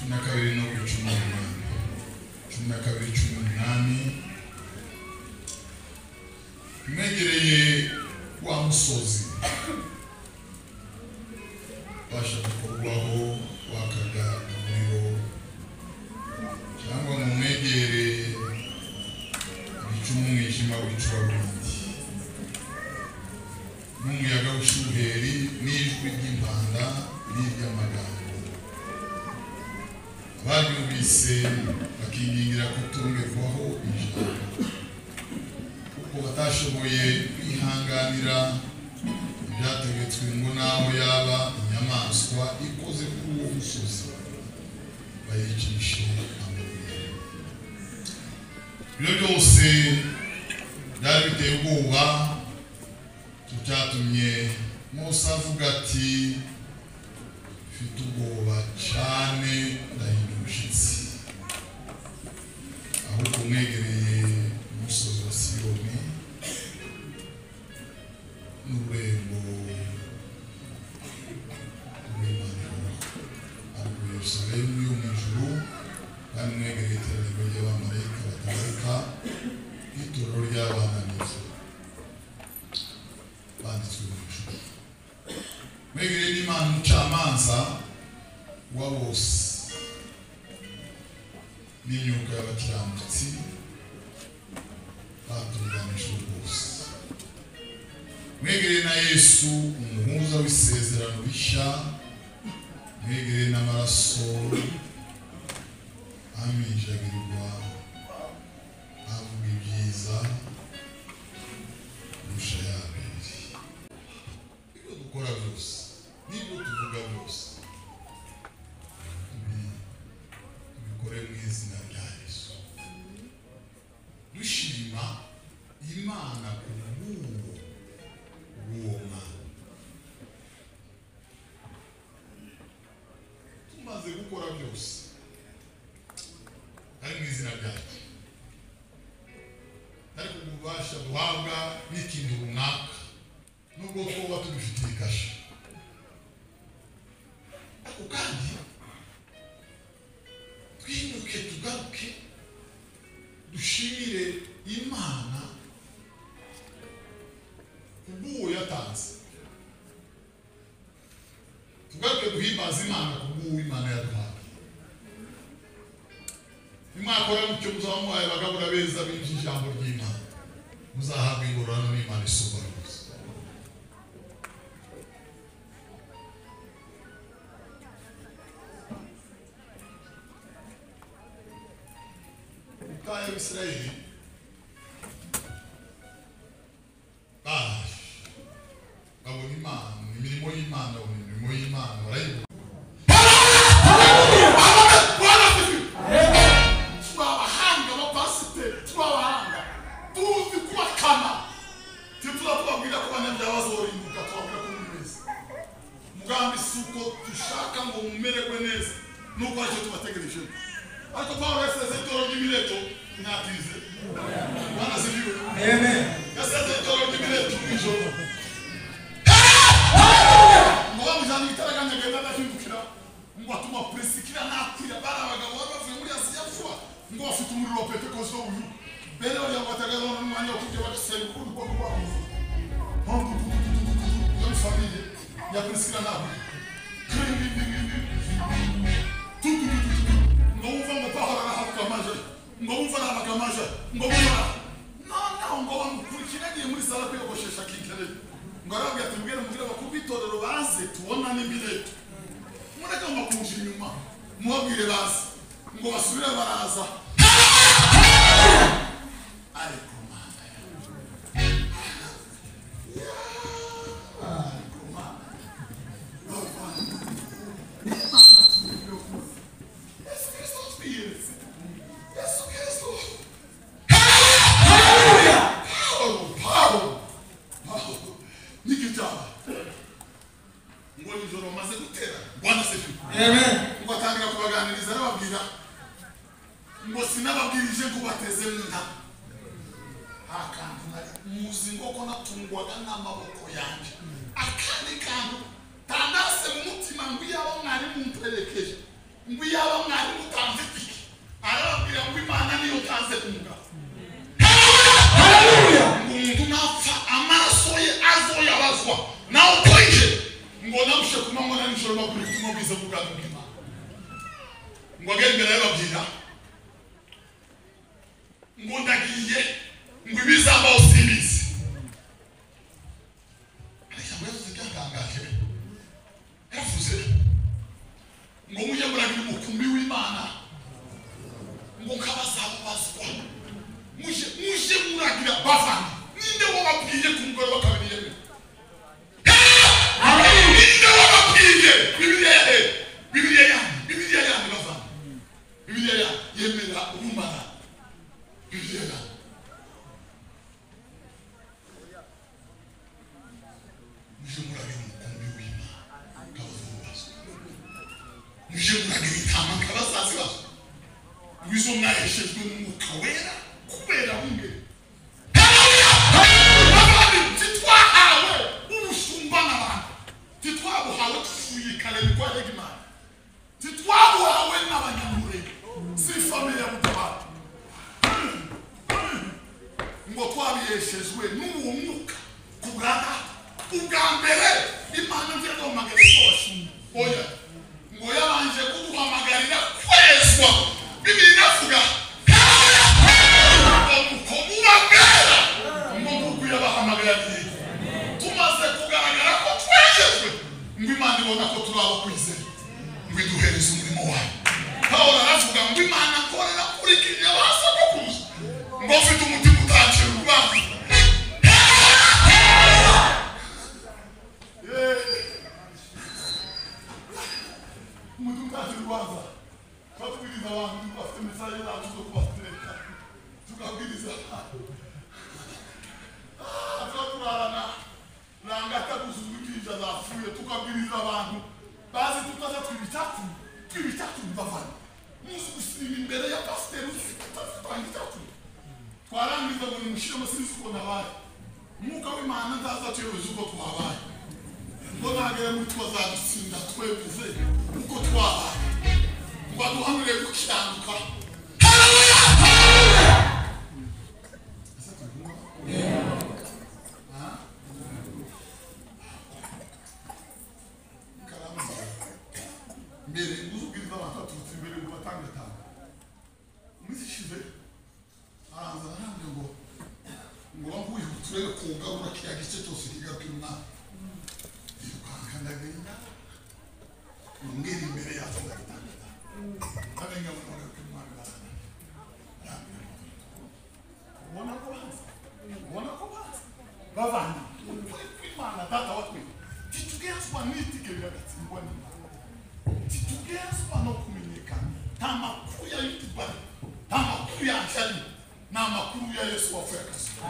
12 no ku 18. 12 18. Mwegereye wa musozi basha gukorwaho wakaga umuriro, cyangwa ngo mwegere ibicu n'umwijima w'icuraburindi n'umuyaga w'ishuheri n'ijwi ry'impanda n'iry'amagambo. Abaryumvise bakingingira kutungerwaho ijambo, kuko batashoboye kwihanganira ibyategetswe ngo naho yaba inyamaswa ikoze kuri uwo musozi bayicishe amabuye. Ibyo byose byari biteye ubwoba, cyatumye Mose avuga ati mfite ubwoba cyane ndahinda umushyitsi. Ahubwo mwegereye umusozi wa Siyoni n'ururembo rw'Imana ihoraho, ariko Yerusalemu yo mu ijuru, kandi mwegereye iteraniro ry'abamarayika batabarika n'itorero ry'abana b'ijuru banditswe mu ijuru. Mwegereye n'Imana umucamanza wa bose n'imyuka y'abakiranutsi batunganijwe rwose. Mwegereye na Yesu umuhuza w'isezerano rishya, mwegereye n'amaraso aminjagirirwa avuga ibyiza kurusha y'Abeli. Ibyo dukora byose n'ibyo tuvuga byose tubikore mu izina rya Yesu, dushima Imana ku bw'uwo mwana. Tumaze gukora byose ari mu izina ryacu, ariko ububasha duhabwa n'ikintu runaka nubwo twoba tubifitiye kashe. Ariko kandi twimuke tugaruke dushimire Imana kubw'uwo yatanze, tugaruke duhimbaze Imana kubw'uwo Imana yaduhaye. Nimwakora mutyo muzaba muhaye abagabura beza b'ijambo ry'Imana, muzahabwa ingororano n'Imana isumba byose. Ubutayu bw'Isirayeli baraje babona Imana, imirimo y'Imana, babona imirimo y'Imana barayibona. Twabahanga abapasiteri, twabahanga tuzi kubakana, tubabwira ko abanyabyaha bazorimbuka, tubabwira ko muri beza. Umugambi si uko dushaka ngo mumererwe neza, nuko aricyo tubategereje. Ariko Pawulo yasezeye itorero ry'Imileto ntatize. Bwana asifiwe. Amen. Yasezeye itorero ry'Imileto mu ijoro. Ngo bamujyana igitaraganya agenda adahindukira, ngo atuma Prisikila n'Akwila bari abagabo bari bavuye muri Asiya vuba, ngo bafite umuriro wa Pentekoste w'uyu. Bene bariya ngo batagaza n'umwanya wo kurya bagasenga ukundi kuboko kwabo. Yo famille ya Prisikila n'Akwila. Ngo wumva ngo Pawulo arahabuka amaje, ngo wumva arahabuka amaje, ngo wumva noneho ngo bamukurikira agiye muri sala kwiyogoshesha kinkereye. Ngo arababwira ati mubwire mubwire abakuru b'itorero baze tubonane Mileto, mureke ngo bakunje inyuma mubabwire baze, ngo basubire baraza. Ariko Mana, ariko Mana, Yesu Kristo twiyeretse, Yesu Kristo. Pawulo, Pawulo, Pawulo n'icyo cyabaye ngo nijoro bamaze gutera. Bwana asifiwe. Amen. Ngo atangira kubaganiriza arababwira ngo sinababwirije ngo bateze mu nda, akantu nari muzi ngo ko natungwaga n'amaboko yanjye, akandi kantu tandase mu mutima ngo iyaba mwari mumperekeje Ngo iyaba mwari mutanze itike, arababwira ngo Imana niyo utanze ku mugabo. Haleluya. Ngo umuntu napfa amaraso ye azoyabazwa nawe ukoyije. Ngo narushe ku manywa na nijoro babwira ubutumwa bwiza bw'ubwami bw'Imana. Ngo agere imbere y'ababwira ngo ndagiye, ngo ibizabaho simbizi. Ariko ijambo yavuze ryatangaje, yaravuze ngo mujye muragira umukumbi w'Imana, ngo nk'abazabubazwa. Mujye muragira bavandi. Ninde wababwiye ku mugore wa kabiri yemewe? Ninde wababwiye? Bibiliya ya Bibiliya ya Bibiliya ya bavandi. Bibiliya ya yemera ubumara. Bibiliya ya mujye muragira umukumbi w'Imana nk'abazabubazwa. Mujye muragira intama nk'abazazibazwa. Wizo mwaheshejwe n'Umwuka Wera kubera bungeri. Abandi titwahawe ubushumba n'abantu, titwabuhawe tuvuye kare bitwarega Imana, titwabuhawe n'abanyamurenge, si famiye ya Butabara, ngo twabiheshejwe n'uwo mwuka ku bwa data. Ubwa mbere Imana ntiyaduhamagara kubashumba, oya, ngo yabanje kuduhamagarira kwezwa. Bibiliya iravuga ngo nuko muba mwera ngo nk'uko yabahamagariye. Tumaze kugaragara ko twejejwe, ngo Imana ibona ko turi abo kwizera, ngo iduhereze umurimo wayo. Pawulo aravuga ngo Imana akorera kurikije ba sogokuruza, ngo mfite umutima utacira urubanza. Umutima utacira urubanza. Twatubwiriza abantu bafite mesaje zacu zo kubatereka, tukabwiriza abantu tuba turarana rangata gusuzuma impinja zapfuye, tukabwiriza abantu bazi tutaza twiba icyatumye bavana muzi gusiba imbere ya pasiteri utanga icyatumye. Twarangiza ngo nimushyiremo sinzi uko nabaye. Umwuka w'Imana ntaza tuyoboza uko twabaye, ngo nagera muri twazadutsinda twemeze uko twabaye, ngo aduhanure gukiranuka. Haleluya! Ese turi kumwe? Ikaramu mbere uzubwiriza abantu baturutse imbere ngo batange atanu. Iminsi ishize araza arambwira ngo ngo turebe kugarura kiriya gice cyose kigaruka umwana. Yirukanka ndagenda mbwira imbere yacu ndagitanga atanu. Abenga ngo bagaruke umwana barambwira ubona ko bazi, ubona ko bazi bavandi ukuri kw'Imana data wa twese. Titugenzwa n'itike biragatsindwa n'Imana, titugenzwa no kumenyekana. Nta makuru ya YouTube ari, nta makuru ya Anshari, ni amakuru ya Yesu wapfuye akazuka.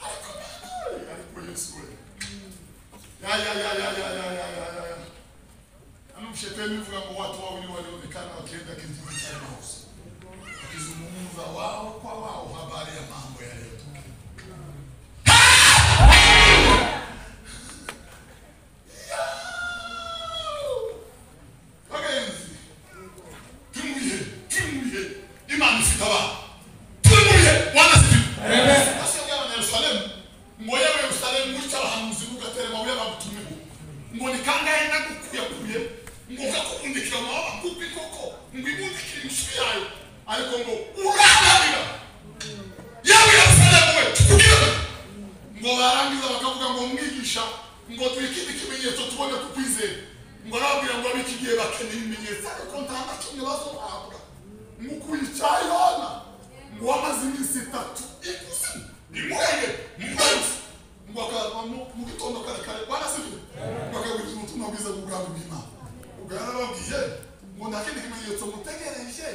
Ariko Mana we, ariko Yesu we, ya ya ya ya ya ya ya ya ya ya. Ano shetani ivuga ngo watu wawili walionekana wakienda kijiji cha Emausi, wakizungumza wao kwa wao habari ya mambo yaliyotokea. Bagenzi, turi mu bihe Imana ifite abana. Turi mu bihe Bwana asifiwe. Asigaye abana Yerusalemu, ngo yewe Yerusalemu wica abahanuzi ugatera amabuye bagutumiwe, ngo ni kangahe nagukuyakuye, ngo kakubundikira amababa kuko ikoko ngo ibundikire imishwi yayo, ariko ngo urananira. Yewe Yerusalemu we, tukubwire ngo barangiza bakavuga ngo mwigisha, ngo duhe ikindi kimenyetso tubone kukwizera. Ngo arababwira ngo ab'iki gihe bakeneye ibimenyetso, ariko nta na kimwe bazohabwa. Nk'uko yicaye Yona, ngo wamaze iminsi itatu ikuzimu imurenge murenge, ngo akava mu gitondo kare kare. Bwana asifiwe. Ngo akabwiriza ubutumwa bwiza bw'ubwami bw'Imana. Ubwo yarababwiye ngo nta kindi kimenyetso mutegereje,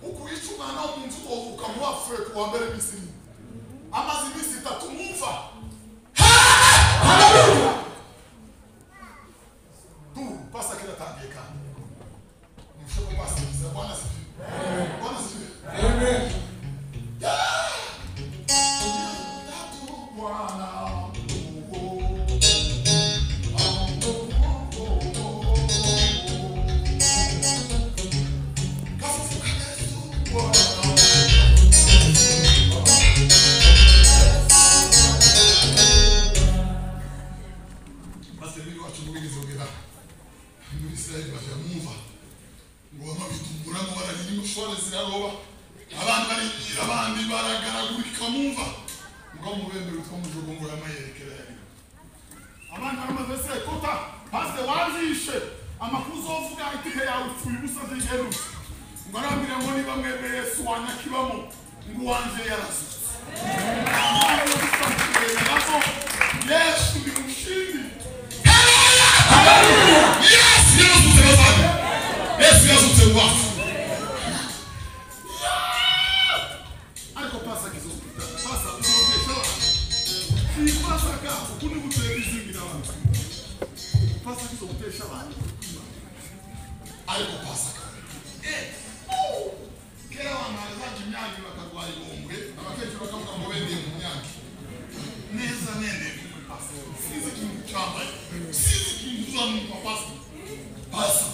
uko yica umwana w'umuntu utozuka mu bapfuye ku wa mbere iminsi ine, amaze iminsi itatu mumva. Haleluya! Tu Pasaka iratangiye kandi mushobora kubasiriza. Bwana asifiwe. Bwana asifiwe. Tatu Bwana. mumva mugabo mubembe witwa Mujogo ngo yamayerekera yari abana baramaze se kota pastor wazishe amakuru uzovuga itike yawe upfuye ubusa ntiherutse ngo arambwira ngo niba mwebwe Yesu wanyakibamo ngo uwanje yarazutse. Yesu ni mushindi. Yesu yarazutse bazana. Yesu yazutse mu bafu. Ariko pasa kizopita. Pasa uzobesha. Si pasa ka ukuni gutera izingira abantu. Pasa kizobutesha abantu. Ariko pasa ka. Kera abantu imyangi bakarwara ibombwe abakecuru bakavuga ngo bendeye mu myangi. Neza nende muri pasa. Sinzi ikintu cyambaye. Sinzi ikintu uzamwumva pasa. Pasa.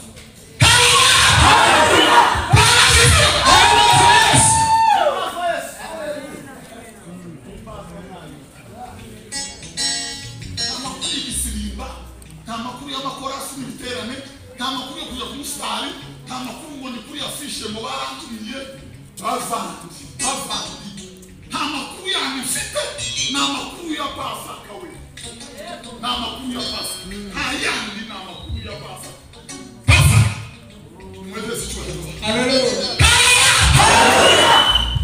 Nta makuru y'igisirimba, nta makuru y'amakorasi n'ibiterane, nta makuru yo kujya ku musitari, nta makuru ngo ni kuri afishe ngo barantumiye bavandi. Nta makuru yanyu mfite, ni amakuru ya Pasaka we. Ni amakuru ya Pasaka. Nta yandi ni amakuru ya Pasaka. Pasaka. Mweze icyubahiro. Hallelujah.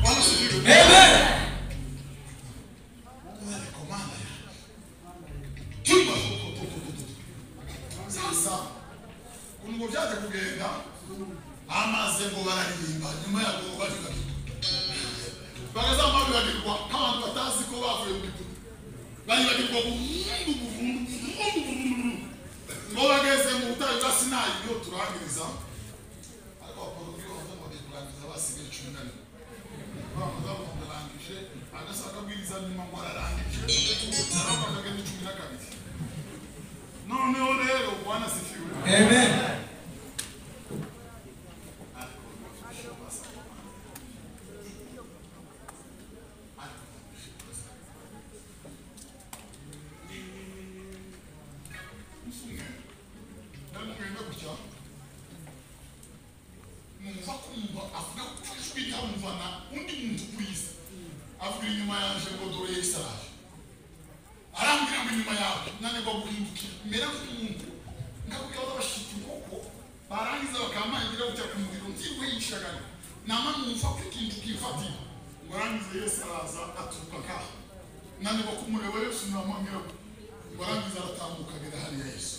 Bwana asifiwe. Amen. Ariko Mana yanjye. Tumba. Sasa ukuntu ngo byaje kugenda amaze ngo bararirimba nyuma yabo baribagirwa bagazama bibagirwa nk'abantu batazi ko bavuye mu Egiputa baribagirwa burundu burundu burundu burundu ngo bageze mu butayu bwa Sinayi niyo turangiriza ariko abaporogi bavuga ngo bagiye kurangiza basigaye 11 bavuga ngo barangije agasa akabwiriza nyuma ngo ararangije nabo bakagenda 12 noneho rero Bwana asifiwe. Amen. Numva kumva avuga ko ijwi ryamuvana undi muntu kuri isi avuga inyuma yanje ngo dore Yesu araje arambwira ngo inyuma yawe nanirwa guhindukira mera nk'umuntu ngakubwira abashitsi inkoko barangiza bakamangira gutya ku muriro nzirwe yishagana nama numva ko ikintu kifatira ngo arangize Yesu araza aturuka nkaha nanirwa kumureba Yesu namwambwira ngo arangize aratambuka agera hariya Yesu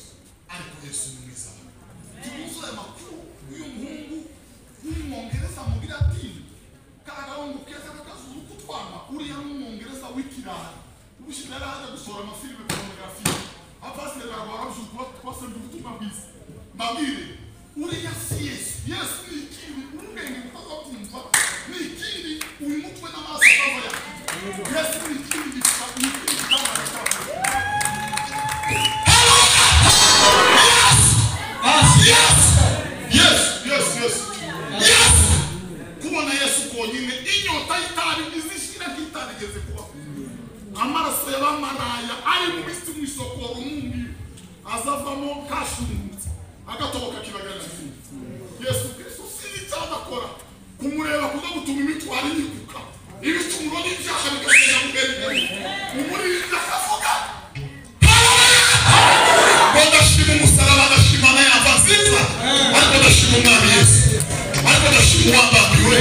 ariko Yesu ni mwiza. Tubuze aya makuru y'uyu muhungu w'umwongereza mu Bilatini kagahungu keza k'akazuru k'utwana uriya n'umwongereza w'ikirara ubushize yari aje gusohora amafilime porunogarafiye abapasiteri baragora babyuka basabye ubutumwa bwiza mbabwire uriya si Yesu. Yesu ni ikindi ubwenge butazakumva ni ikindi uyu mutwe n'amaraso atava yakira Yesu ni ikindi gisa ni ikindi gitangaza cyakoze. Yes! Yes! Yes! Yes! Yes! Kubona Yesu konyine inyota y'itabi izishira nk'itarigeze kubaho amaraso y'abamaraya ari mu misi mu isokoro mumbi azavamo kashungutse agatoboka kibagana. Yesu Kristo sinzi icyo adakora kumureba kuza gutuma imitwaro yikuka ibicumuro n'ibyaha bikagenda bugerigeri umuririmbyi akavuga ngo ndashima umusaraba ndashima n'ayava nziza ariko ndashima umwami Yesu ariko ndashima uwambambiwe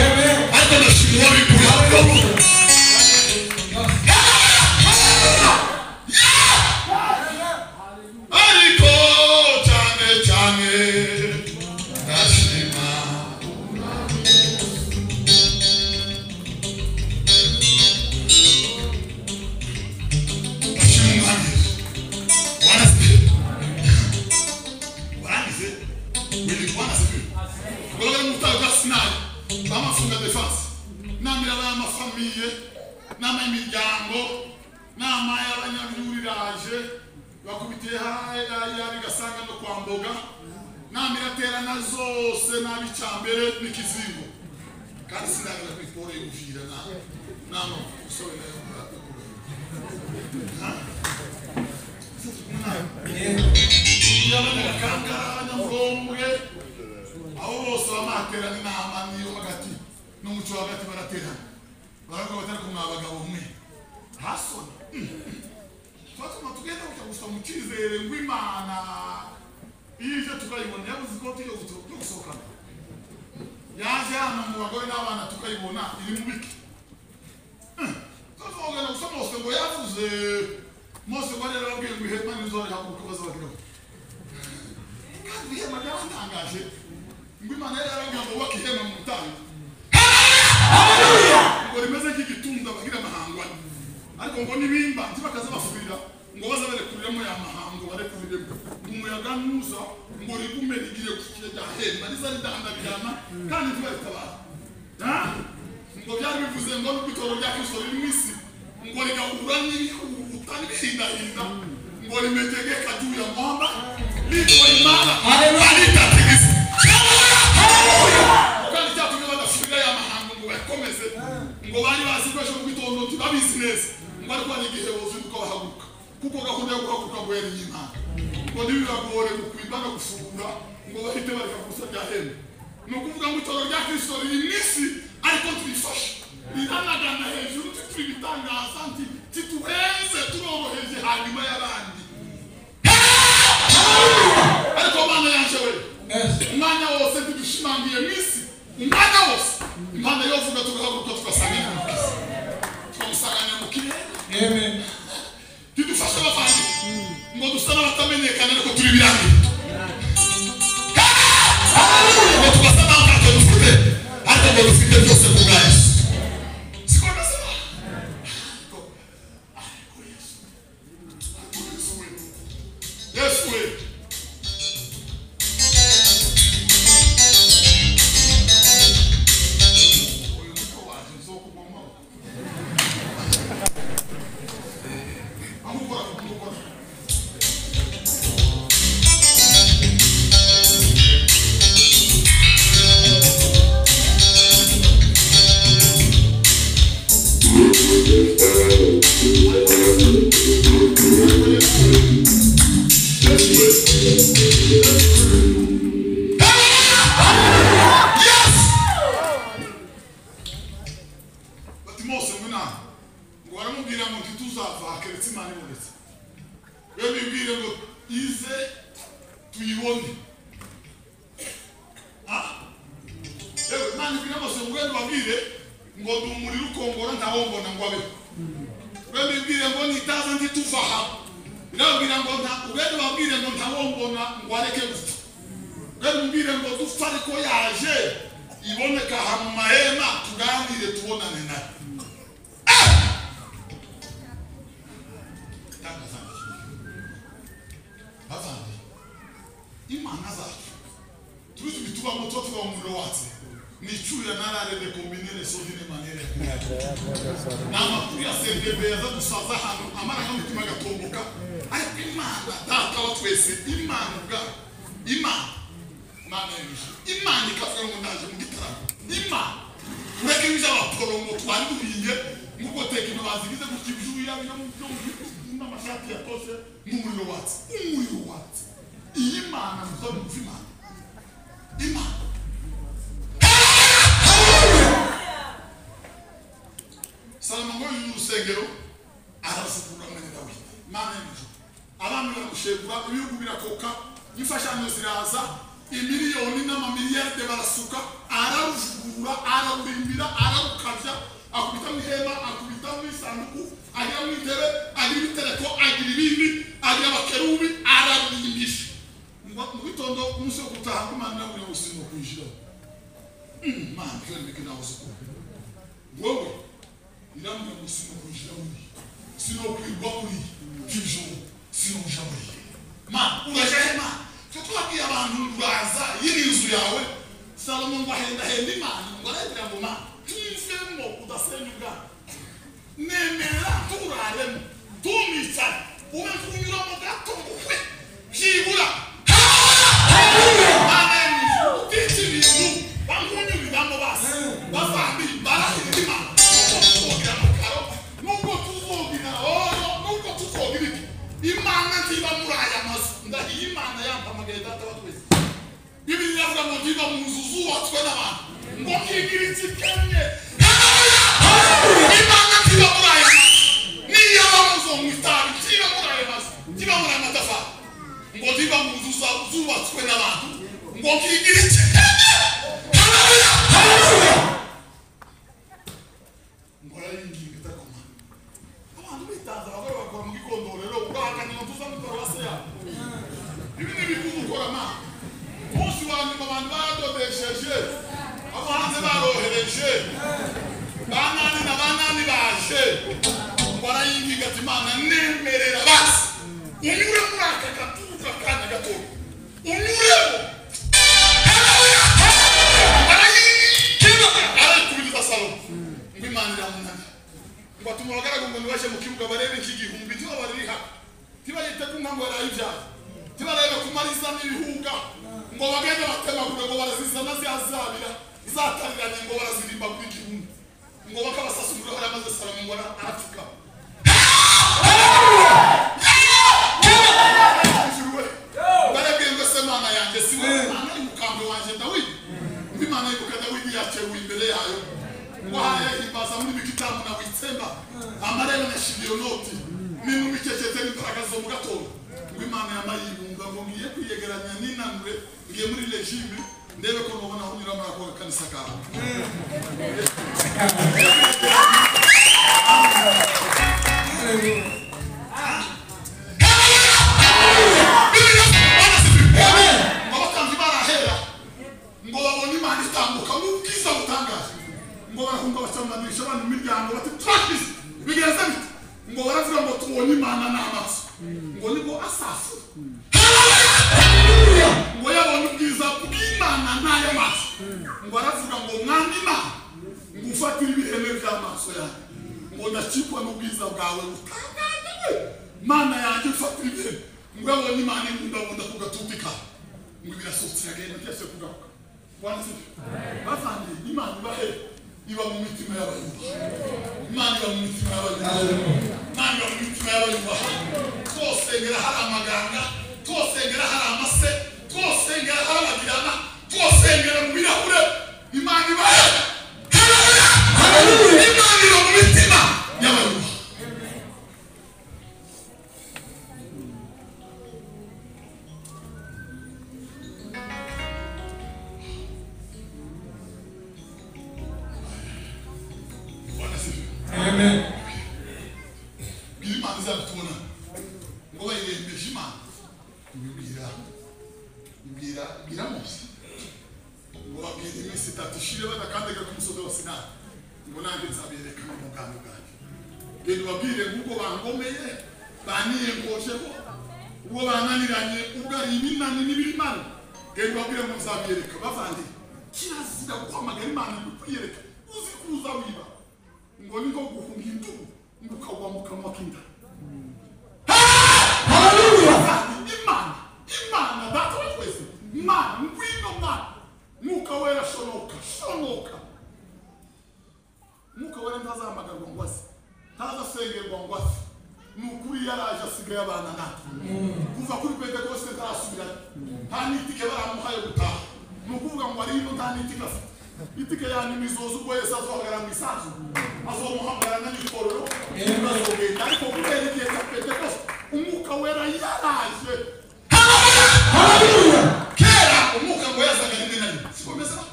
ariko ndashima uwabikuye. Ariko cyane cyane ndashima ndashima umwami Yesu. Bwana asifiwe. Warangize wili Bwana asifiwe. Ngo mu butayu bwa Sinayi bamafunga defense nama y'amafamiye nama y'imiryango nama y'abanyabyuriraje bakubitiye hariya bigasanga no kwa Mboga nama iraterana zose n'ab'icyambere n'ikizingo kandi sinagera kuri poro y'Uvira na nama usobe nayo y'abanyakangara abanyamurombwe abo bose bamaterana inama niyo hagati n'umuco hagati baraterana baravuga batari kumwe abagabo mwe cyizere ngo Imana ije tukayibona yabuze ikoti yo gusohokana yaje hano mu bagore n'abana tukayibona iri mu biki tuzogenda gusa Mose ngo yavuze Mose ngo rero ababwiye ngo ihema ntizarihaguruka bazabageraho kandi ihema ryarantangaje ngo Imana yari yarababwiye ngo bubake ihema mu butayu ngo rimeze nk'igitunda bagira amahangwa ariko ngo nibimba ntibakaza bafurira ngo baza barekuriramo ya mahango barekuriremo umuyaga nuza ngo rigume rigiye kukijya hema rizaridandabirana kandi ntibaritabara ngo byari bivuze ngo n'ubitoro bya Kristo riri mu isi ngo rigahura n'ibihuta n'ibihindahinda ngo rimetegeka juu ya mwamba liko imara halitatikisa. Kandi cyatumye badafurira ya mahango ngo bakomeze ngo bari bazi ko ejo mu gitondo ntibabizi neza ngo ariko hari igihe bozinduka bahaguruka kuko gahunda yo guhaguruka ngo yari iy'Imana ngo ntibibagore gukwimba no gufungura ngo bahite bareka gusa rya hema. Ni ukuvuga ngo itorero rya Kristo riri mu isi ariko turifashe riranagana hejuru turi ibitangaza nti tituheze turoroheje hanyuma y'abandi. Ariko Mana yanje we umwanya wose tudushimangiye mu isi umwanya wose Imana yovuga tugahaguruka tugasanga umukiza tukamusanganya mu kirere. Amen. Tidufashe abavandi ngo dusa n'abatamenyekana ariko turi ibirangi ngo tugasa n'aho ntacyo dufite ariko ngo dufite byose ku bwa Yesu. Siko ndasema ariko Yesu Yesu we uyu muko waje nzokugomba amukora kumukora. Bati Mose ngo inama ngo baramubwira ngo ntituzava keretse Imana ibonetse we bibwire ngo ize tuyibone. Yewe Imana ibwira Mose ngo ugende ubabwire ngo dumurire ukongora ntawombona ngo abeho. We bibwire ngo nitaza ntituva aha irababwira ngo ugende ubabwire ngo ntawombona ngo areke gupfa. We bibwire ngo dupfa ariko yaje iboneka aha mu mahema tuganire tubonane nayo. Bavandi Imana zacu tuzi bitubamo tuba tuba mu muriro watse nicyuya nararebe kombinere sodine manere n'amakuru ya CDB yaza gusaza hano amarangamutima agatomboka ariko Imana data wa twese Imana ubwayo Imana Imana Imana ikavuga ngo ndaje mu gitaramo Imana ureke iby'abaporongo twari duhiye nk'uko tekino bazigize gutya ibyuya n'amashati yatose n'umuriro watse umuriro watse. Iyi Mana muzamumva Imana Imana. Salomo ngo yuzuye urusengero arasukura mwene Dawidi. Imana y'ijuru abami baramushegura ibihugu birakoka imfashanyo ziraza imiliyoni n'amamiliyaride barasuka araruvugurura ararurimbira ararukabya akubita mu ihema akubita mu isanduku agira mu intebe agira ibitereko agira ibindi agira abakerubi ararurimbisha. Mu gitondo umunsi wo gutaha Imana iramubwira ngo sinokwinjiramo. Mana byari nawe uzi ko wowe iramubwira ngo sinokwinjira muri sinokwirwa muri kijoro sinoja muri Mana uraja he Mana twe twabwiye abantu uraza iyi inzu yawe. Salomo ngo ahendahenda Imana ngo arabwira ngo Mana tumvemo udasenya ubwawe nemera turaremo tumicare ube nkunyuramo gato ngukwe byibura Mana utica ibintu bankunyuriramo basi bavandi barahirira Imana nubwo tuzogira amakaro nubwo tuzogira oro nubwo tuzogira iki Imana ntiba muri aya mazu ndahiye Imana yampamagaye data wa twese. Bibiliya iravuga ngo ntiba mu nzu zubatswe n'abantu ngo nkigira ikikennye. Imana ntiba muri aya mazu niyo aba mu zo mu itabi ntiba muri aya mazu ntiba muri aya matafari. Arayinginga kumana abantu bitanze abagore bakora mu gikondorero urahakanye ngo tuza muri paruwasi yabo ibi ni ibikuza ukora ma umunsi wa nyuma abantu baradodesheje abo hanze barohereje banani na banani baje ngo arayinginga ati Imana nemerera basi unyure muri aka gatuza akanya gato unyuremo arayikubiriza Salomo ngo Imana iramunanira ngo atuma abagaragu ngo nibaje mu kibuga barebe nk'igihumbi ntibabaririha ntibayite ku nka ngo yarayibyara ntibarebe ku mariza n'ibihuga ngo bagende batemagura ngo barazizana ziyazabira zatariranye ngo barazirimba kuri igihumbi ngo bakabasasumura hariya maze Salomo ngo arapfukama barabwiye ngo se Mana yanjye si wowe Mana y'umukambwe wanjye Dawidi ngo Imana yibuka Dawidi yacewe imbere yayo ngo hahimbaza muri mikitamu na witsemba amarebe na shibiyonoti n'intumikekete n'imbaraga zo mu gatondo ngo Imana yamayibunga ngo ngiye kwiyegeranya n'inanure ngiye muri regime ndebe ko nubona aho unyura muri ako kanisa kawe abatambyi barahera ngo babone Imana itambuka mu bwiza butangaje ngo barahunga bacambanisha abantu imiryango bati turakize bigenze bite ngo baravuga ngo tubonye Imana n'amaso ngo nibwo Asafu ngo yabonye ubwiza bw'Imana n'ayo maso ngo aravuga ngo mwami Imana ngo ufatire ibiheme by'amaso yanjye ngo ndacikwa n'ubwiza bwawe butangaje Mana yanjye ufatire ibiheme ngo yabonye Imana ibundabunda ku gatuti kawe ngo birasohotse iragenda ntiyasubiye kugaruka Bwana asifiwe bavandimwe Imana ibahe iba mu mitima y'abayubaha Imana iba mu mitima y'abayubaha Imana iba mu mitima y'abayubaha twosengera hari amaganga twosengera hari amase twosengera hari abagirana twosengera mu birahure Imana ibahe Imana iba mu mitima y'abayubaha Bwana asifiwe. Amen. Bwira Imana izabitubona ngo bayirembeje Imana ibibwira ibwira ibwira Mose ngo babwire iminsi itatu ishire badakandagira ku musozi wa Sinayi ngo nanjye nzabereka umugambi bwanjye genda ubabwire nk'ubwo bangomeye baniyengojeho ubwo bananiranye ubwo ari ibinani n'ibirimana genda ubabwire ngo nzabereka bavandimwe kirazira guhamagara Imana ngo kwiyereka uzi kuza wiba ngo ni nko guhunga indubu ngo ukagwa mu kanwa k'inda Imana Imana data wa twese Mana ngwino Mana Mwuka Wera shonoka shonoka Mwuka Wera ntazahamagarwa ngo aze ntazasengerwa ngo aze ni ukuri yaraje asigaye abana natwe kuva kuri Pentekoste ntarasubirayo nta n'itike baramuhaye gutaha ni ukuvuga ngo ari ino nta n'itike afite itike ya nyuma izoza ubwo Yesu azohagarara mu isanzu azomuhamagarana n'itorero azogenda ariko kubera igihe cya Pentekoste Umwuka Wera yaraje kera umwuka ngo yazaga rimwe na rimwe siko bimeze ngo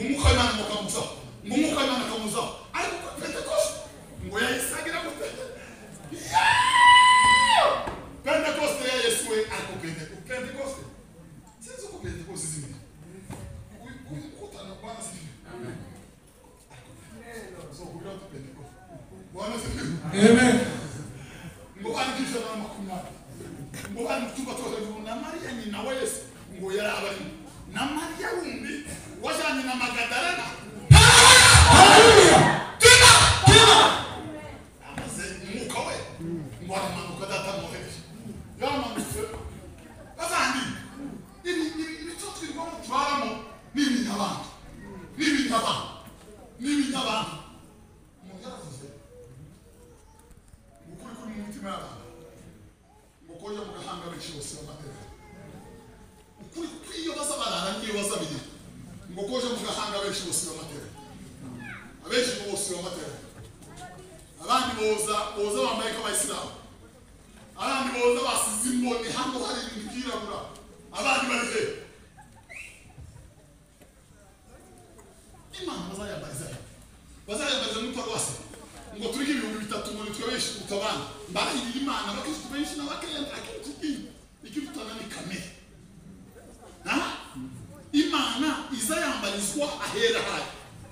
umwuka w'Imana ngo ukamuzaho ngo umwuka w'Imana akamuzaho ariko kuri Pentekoste ngo yahise agira gute Pentekoste ya Yesu we ariko Pentekoste sinzi uko Pentekoste zimeze ukutana Bwana asifiwe uzokubwira uti Pentekoste Bwana asifiwe Amen. ngo bandikisha na 20 ngo bari mu cyumba cyo hejuru na Mariya nyina wa Yesu ngo yari abarimo na Mariya wundi wajyanye na Magadalena amaze umwuka we ngo aramanuka data amwohereje yaramanutse bavandi ibi ibyo twirwamo tubaramo ni ibinyabantu ni ibinyabantu ni ibinyabantu umuntu yaravuze ngo ukuri kuri mu mitima y'abantu ngo koja mu gahanga benshi bose b'amateka ukuri kw'iyo baza barara n'iyo baza bigira ngo koja mu gahanga benshi bose b'amateka abenshi ngo bose b'amateka abandi boza boza bambaye nk'abayisilamu abandi boza basize imboni hano hari ibintu byirabura abandi bari he Imana bazayambariza bazayambariza muri paruwasi Ngo turi 3000 ngo nitwe benshi kuruta abandi. Mbarahirira Imana abakristo benshi n'abakeya ntakiri ikirutana ni kamere. Imana iza yambarizwa ahera hayo.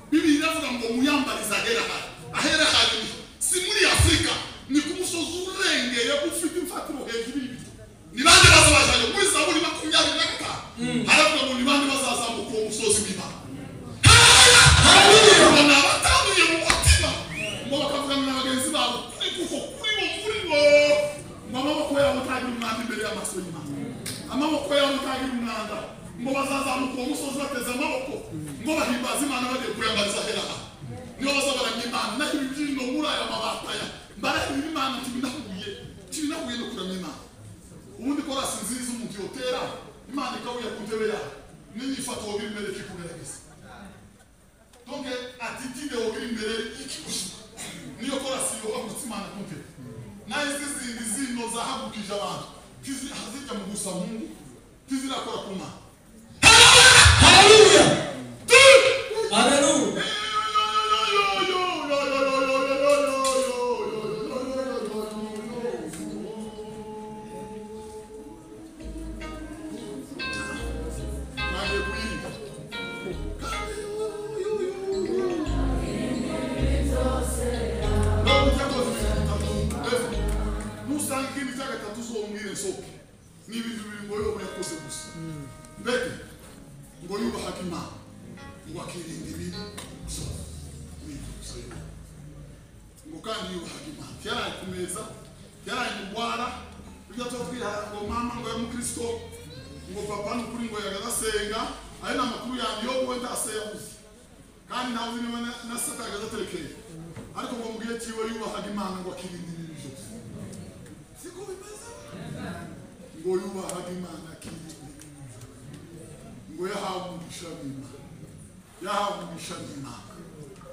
Bibiliya iravuga ngo muyambariza ahera hayo. Ahera hayo si muri Afurika, ni ku musozi urengeye ufite imfatiro hejuru y'ibiti. Ni bande bazabajayo muri Zaburi 25 haravuga ngo ni bande bazazamuka uwo musozi w'Imana. Haleluya! Ni abatanduye mu mutima ngo bakavugana na bagenzi babo kuri kuko kuri bo muri bo ngo amaboko yabo atagira umwanda imbere y'amaso y'Imana. Amaboko yabo atagira umwanda ngo bazazamuka uwo musozi bateze amaboko ngo bahimbaze Imana bagiye kuyambariza ahera hayo. Nibo bazabaramya Imana. Naho ibyino muri aya mabataya mbarahirira Imana tibinahuye no kuramya Imana. Ubundi korasi nziza umuntu yotera Imana ikabuye ku ntebe yayo n'inyifato wogira imbere ikikugerageza. Donc attitude wogira imbere ikigushuka niyo korasi yohagurutse Imana ku ntebe. Naho izi zindi zino zahagurukije abantu zijya mu gusa Mungu tizirakora ku Mana. Haleluya! Haleluya!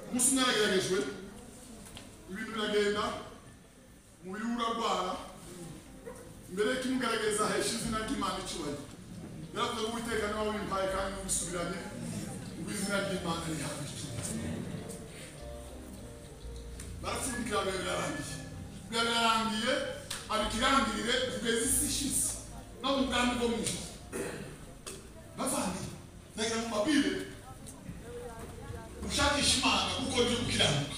Umunsi umwe yarageragejwe ibintu biragenda umubiri we urarwara. Mbere y'uko ahesha izina ry'Imana icyubahiro yaravuze ngo Uwiteka niwe wabimpaye kandi n'ubisubiranye ngo izina ry'Imana rihabwe icyubahiro. Barapfundikira biba birarangiye abikirangirire kugeza isi ishize no mu bwami bwo mu ijuru. Bavandimwe ndagira ngo mbabwire ushakisha Imana kuko byo gukiranuka.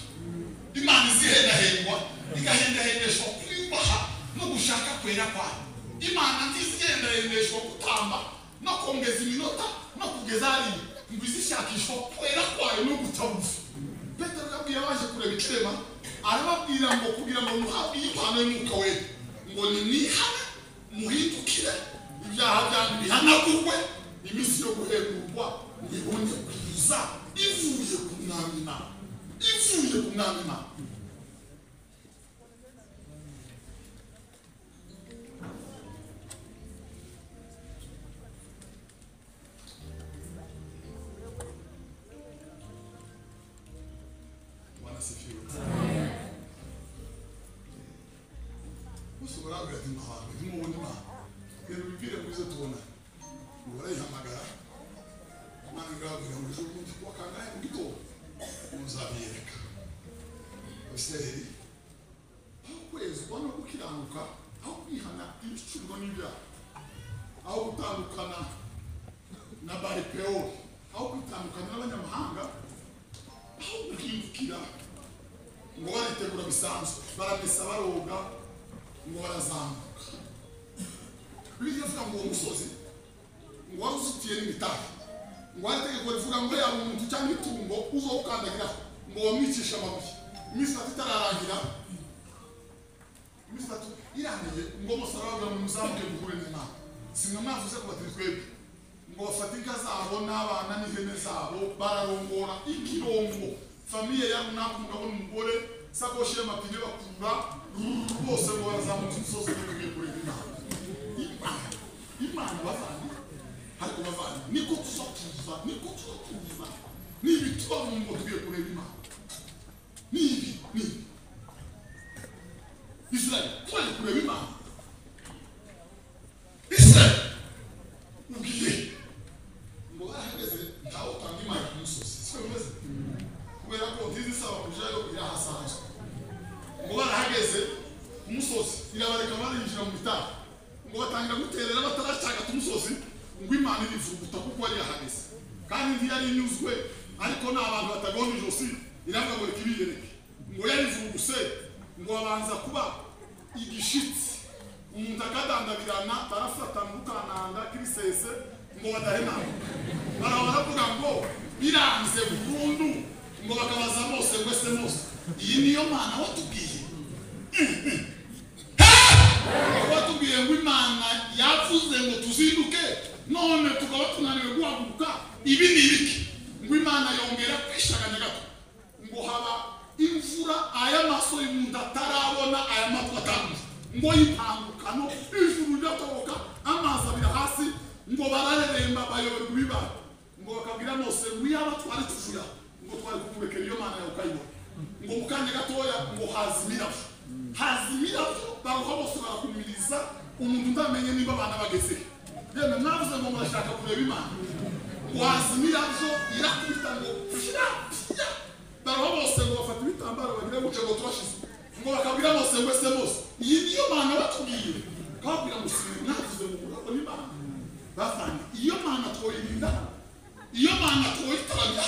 Imana izihendahendwa igahendahendeshwa kuyubaha no gushaka kwera kwayo. Imana ntizihendahendeshwa gutamba no kongeza iminota no kugeza hariya ngo izishakishwa kwera kwayo no guca bugufi. Petero yabwiye abaje kureba ikirema arababwira ngo kugira ngo muhabwe impano y'Umwuka Wera ngo nimwihane muhindukire ibyaha byanyu bihanagurwe iminsi yo guhemburwa ngo ibone kuza ivuye ku Mwami Imana. Ivuye ku Mwami Imana. Bwana asifiwe. Usobora ati mahanga ntimubona Imana. Rero bibwire ngo ize tubona. Ngo barayihamagara. Imana irababwira ngo ejo bundi kuwa kangahe mu gitondo muzabiyereka. Abisirayeli aho kwezwa no gukiranuka, aho kwihana ibicurwa n'ibyaha, aho gutandukana na Bali-Pewori, aho kwitandukana n'abanyamahanga, aho guhindukira ngo baritegura bisanzwe baramesa baroga ngo barazamuka. Bibiliya ivuga ngo uwo musozi ngo wari uzitiye n'imitari ngo hari itegeko rivuga ngo yaba umuntu cyangwa itungo uzawukandagiraho ngo bamwicishe amabuye. Iminsi itatu itararangira, iminsi itatu irangiye ngo Mose arababwira ngo muzamuke muhure n'Imana. Si mwe mwavuze ko batari twebwe ngo bafate inka zabo n'abana n'ihene zabo bararongora ikirongo famiye ya runaka umugabo n'umugore sakoshi y'amapine bakura bose ngo barazamutse umusozi ngo tugiye kureba Imana. Imana, Imana bavandimwe, ariko bavandimwe niko tuzotuza, niko tuzotuza nibi tuba mu ngo tugiye kureba Imana. Nibi, nibi Israel tugiye kureba Imana. Israel ugiye ngo barahageze ntawe utanga Imana ku musozi siko bimeze kubera ko ntizisaba kujayo irahasanzwe. Bageze ku musozi irabareka barinjira mu bitaro ngo batangira guterera batarashaka umusozi ngo Imana irivuguta kuko yari yahageze kandi ntiyari inyuzwe ariko n'abantu batagomba ijosi iravuga ngo reka ibiyereke ngo yarivuguse ngo abanza kuba igishitsi umuntu akadandabirana barafatana ukananda kirisese ngo badahemana baravuga ngo biranze burundu ngo bakabaza Mose ngo ese Mose iyi niyo Mana watubwiye watubwiye ngo Imana yavuze ngo tuzinduke none tukaba tunaniwe guhaguruka ibi ni ibiki ngo Imana yongera kwishaganya gato ngo haba imvura aya maso y'umuntu atarabona aya matwi atarumva ngo yipangukano ijuru riratoboka amazi abira hasi ngo barareremba bayoberwa ibibaye ngo bakabwira Mose ngo iyaba twari tuvuya ngo twari kukurekera iyo Mana yawe ukayibona ngo mu kanya gatoya ngo haza imirabyo haza imirabyo baruha bose barakumiriza umuntu ndamenye niba abana bageze yemwe mwavuze ngo murashaka kureba Imana ngo haza imirabyo irakubita ngo pya pya baruha bose ngo bafata ibitambaro bagira gutya ngo turashize ngo bakabwira Mose ngo ese Mose iyi niyo Mana batubwiye kabwira Mose mwavuze ngo murabona Imana bavanye iyo Mana twoyirinda iyo Mana twoyitaramira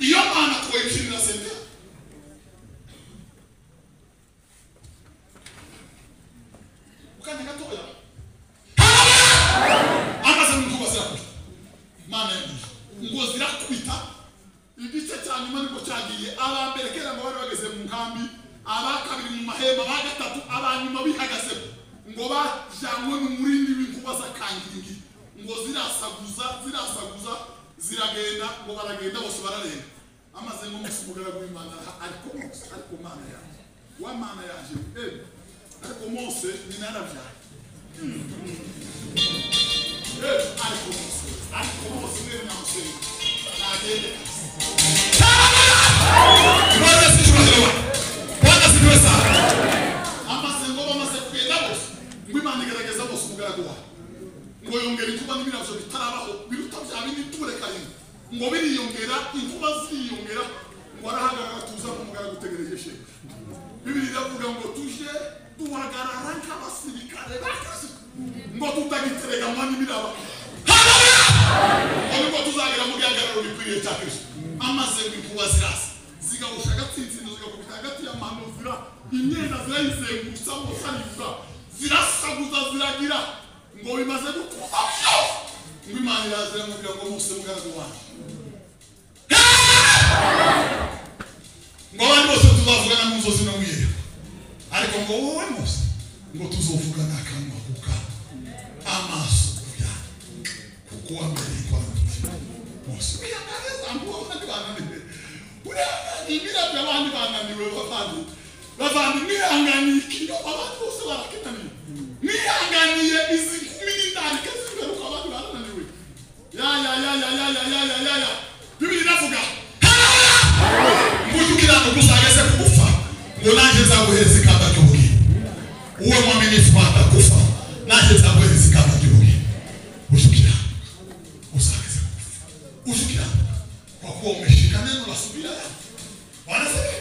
iyo Mana twoyishimira sente ukanya gatoya amaze n'inkuba zirakubita Mana yagiye ngo zirakubita igice cya nyuma nibwo cyagiye abambere kera ngo bari bageze mu nkambi aba kabiri mu mahema aba gatatu abanyuma bihagaze ngo bajanywe mu murindi w'inkuba z'akangiringi ngo zirasaguza zirasaguza ziragenda ngo baragenda bose bararenga amaze ngo Mose umugaragu w'Imana ariko Mose ariko Mana yaje wa Mana yaje ariko Mose ni narabyaye ariko Mose ariko Mose ni Mose nagende Bwana asifiwe. Bwana asifiwe sana. Amaze ngo bamaze kugenda bose ngo Imana igerageza bose umugaragu wayo ngo yongera inkuba n'imirabyo bitarabaho biruta bya bindi ture karindwi ngo biriyongera inkuba ziriyongera ngo arahagarara tuza kumugaragu utegereje shebuja. Bibiri iravuga ngo tuje duhagarara nk'abasirikare ba Kristo ngo tutagitereganwa n'imiraba. Haleluya! Ngo tuzagera mu gihagararo gikwiriye cya Kristo. Amaze ngo inkuba zirasa zigahusha agatsinsino zigakubita hagati y'amano zira imyenda zirayizengurutsa bose arivuga zirasaguza ziragira ngo bimaze gutuza byose ngo Imana iraza iramubwira ngo Mose mugaragu wanjye ngo abandi bose tuzavugana mu nzozi no mu iyerekwa ariko ngo wowe Mose ngo tuzovugana akanwa ku kanwa amaso ku yandi kuko wambereye kwa Mose wihanganiza ngo abandi bananiwe imirabyo abandi bananiwe bavandi bavandi mwihanganiye ikinyoma abandi bose barakinaniwe mwihanganiye izi nkumi n'indarike zigaruka abandi barananiwe ya ya ya ya ya ya ya ya ya ya Bibiri iravuga ngo ujye ukiranuka uzageze kugufa ngo nanjye nzaguhereza ikamba ry'ubugingo uwe mwaminifu atakufa nanjye nzaguhereza ikamba ry'ubugingo ujye ukiranuka uzageze kugufa ujye ukiranuka kwa kuwa umeshika neno la subira yako. Bwana asifiwe.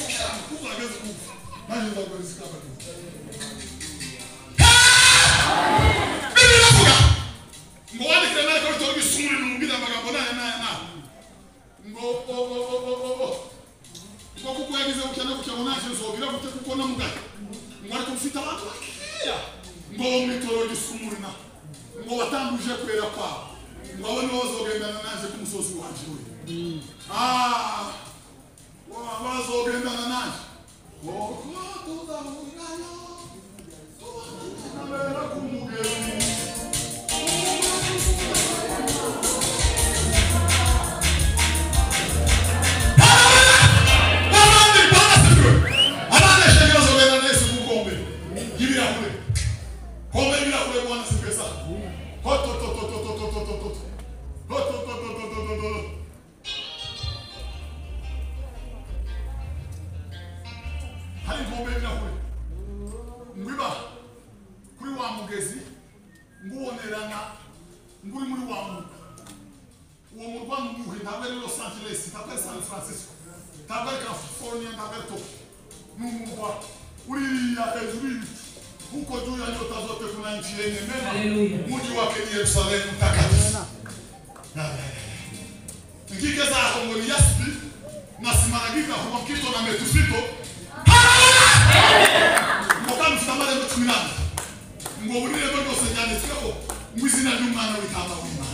Ukiranuka uzageze kugufa nanjye nzaguhereza ikamba ry'ubugingo. Bibiri iravuga ngo wandikire Mariko ibitabo bisumure n'umubwire amagambo n'aya n'aya n'aya ngo o o o o o o ngo kuko yagize gutya no gutya ngo nanjye nzogira gutya kuko namugaye ngo ariko mfite abantu bakeya ngo bo mu itorero ry'isumurina ngo batambuje kwera kwabo ngo abo nibo bazogendana nanjye ku musozi wanje we bazogendana nanjye kuko tuzahurirayo tubera ku mugezi. Y'ibirahure kombe y'ibirahure Bwana asifiwe sana. Ho to to to to to to to to to to to to to to to to. Hari inkombe y'ibirahure ngwiba kuri wa mugezi ngubonerana nguri muri wa murwa uwo murwa muhe ntabwo ari Los Angeles ntabwo ari San Francisco ntabwo ari California ntabwo ari Tokyo ni umurwa uri Hariya hejuru y'ibicu, huko juu ya nyota zote kuna nchi yenye mema, mji wake ni Yerusalemu mtakatifu. Ngike zaho ngo ni yaspi na simaragida humakito na metufito. Ngo kandi ufite amarembo 14, ngo buri rembo ryose ryanditsweho mu izina ry'Umwana w'Intama w'Imana.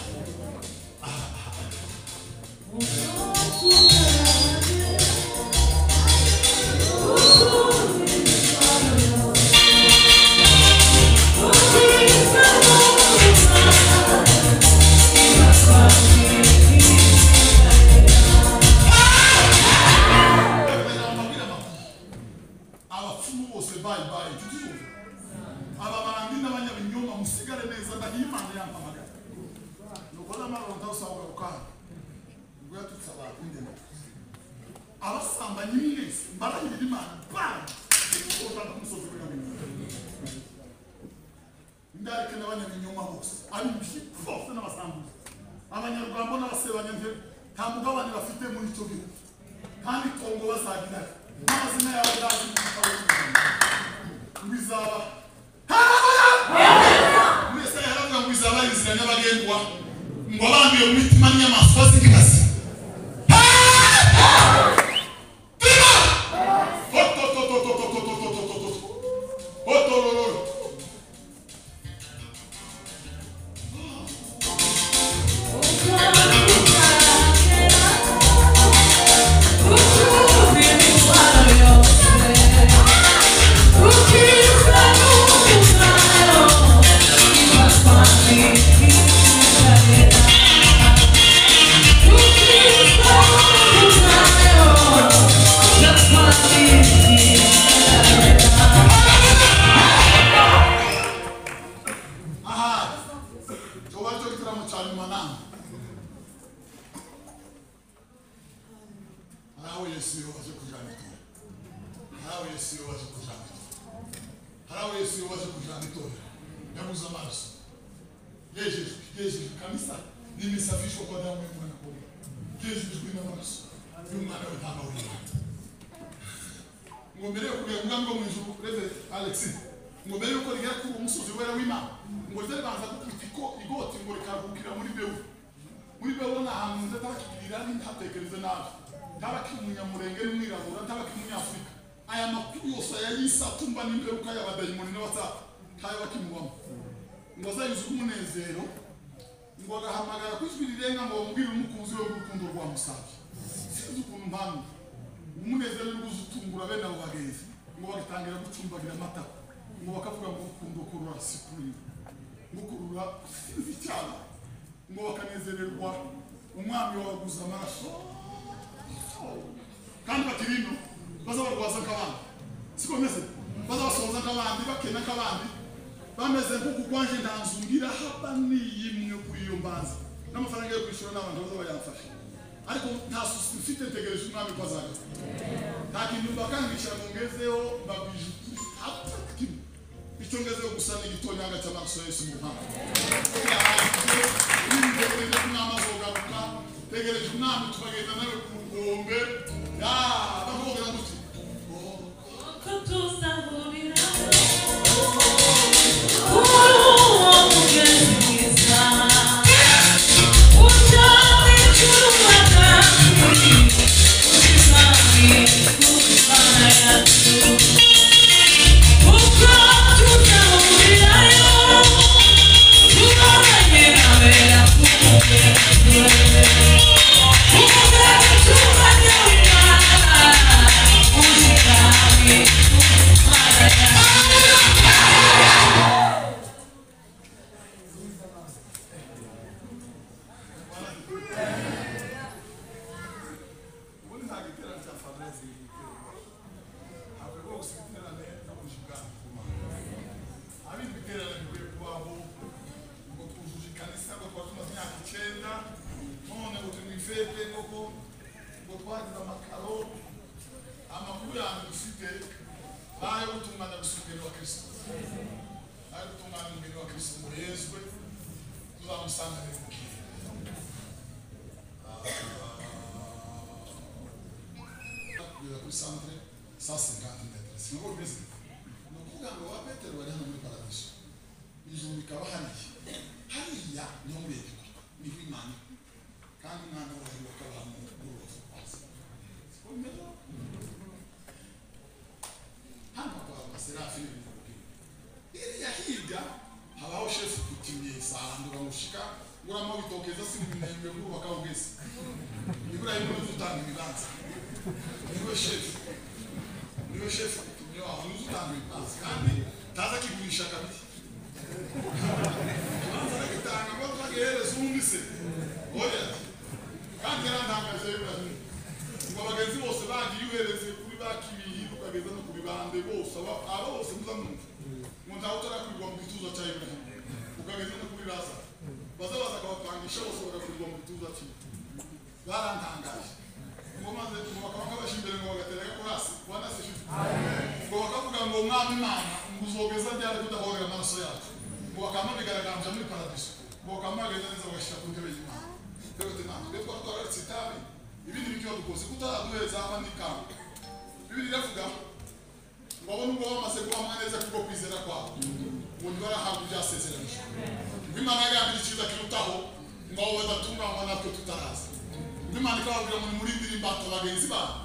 Abapfumu bose bayi bayi tutuzo aba barandi n'abanyabinyoma musigare neza ndahimana yampamagara nuko n'amaronta usanga ukana ubwo yatutse abantu indema abasambanyi mwese mbarahirira Imana bang utanga umusozi w'ibintu ndareke n'abanyabinyoma bose abimbi bose n'abasambuzi abanyarwanda n'abasebanya nta mugabane bafite muri icyo gihugu kandi Kongo bazagira n'amazina yabo ndazi mu bizaba. Mwese yaravuga ngo izaba inzira nyabagendwa ngo abanduye mu mitima n'inyamaswa z'inkazi. Ngo bakanezererwa umwami wabaguza amaraso kandi bakirino bazabarwaza nk'abandi siko bimeze bazabasohoza nk'abandi bakena nk'abandi bameze nk'uku kwanje nta nzu ngira haba n'iyimwe kuri iyo mbanza n'amafaranga yo kwishyura n'abantu baza bayamfasha ariko nta susi mfite ntegereje umwami ko azagaruka nta kintu bakangisha ngo ngezeho babwije ukuri hapfa kimwe icyo ngezeho gusa ni igitonyanga cy'amaraso ya Yesu mu ruhanga. Tegereje umwami tukagenda nawe ku nkombe bakubwira guti kugeza kuri centre 150 meters. Siko bimeze. Kuvuga ngo ba Petero bari hano muri paradiso, ijuru rikaba hariya. Hariya niho muri Egiputa, niho Imana kandi umwana wayo bakaba mu rubavu rwazo. Siko bimeze? Hano hakaba amaserafi n'ibintu bibiri. Iriya hirya habaho shefu kutimye sahando bamushika nguramo bitokeza si mu kubaka ugeze. Ibrahim niwe utanga ibibanza. Niwe shefu. Niwe shefu kutimye waho niwe utanga ibibanza kandi taza kigurisha kabiri. Ikibanza aragitanga ngo twagihereze undi se. Oya. Kandi yarantangaje Ibrahim. Ngo abagenzi bose bagiye uhereze kuri bakibiyi ukageza no ku bibande bose aba bose muzamwumva. Ngo ntawe utarakwirwa mu gituza cya Ibrahim. Ukageza no kuri Lazaro. Baza bakabapangisha bose bagakwirwa mu gituza cye. Barantangaje. Ngo maze ngo bakaba kabasha imbere ngo bagatera hasi. Bwana asifiwe. Ngo bakavuga ngo Mwami Imana ngo uzogeza ryari kudahorera amaraso yacu. Ngo bakama bigaragambya muri paradiso. Ngo bakama bagenda neza bagashyira ku ntebe y'Imana. Rero twe twari twararetse itabi. Ibindi bityo dukoze kutaraduhereza haba n'ikamba. Bibiri iravuga ngo abo nubwo bamaze guhamwa neza kubwo kwizera kwabo ngo ntibarahabwa ibyasezeranijwe. Ngo Imana yagambiriye icyiza kirutaho ngo abo badatunganywa natwe tutaraza. Ngo Imana ikababwira ngo nimurindire imbata bagenzi banyu.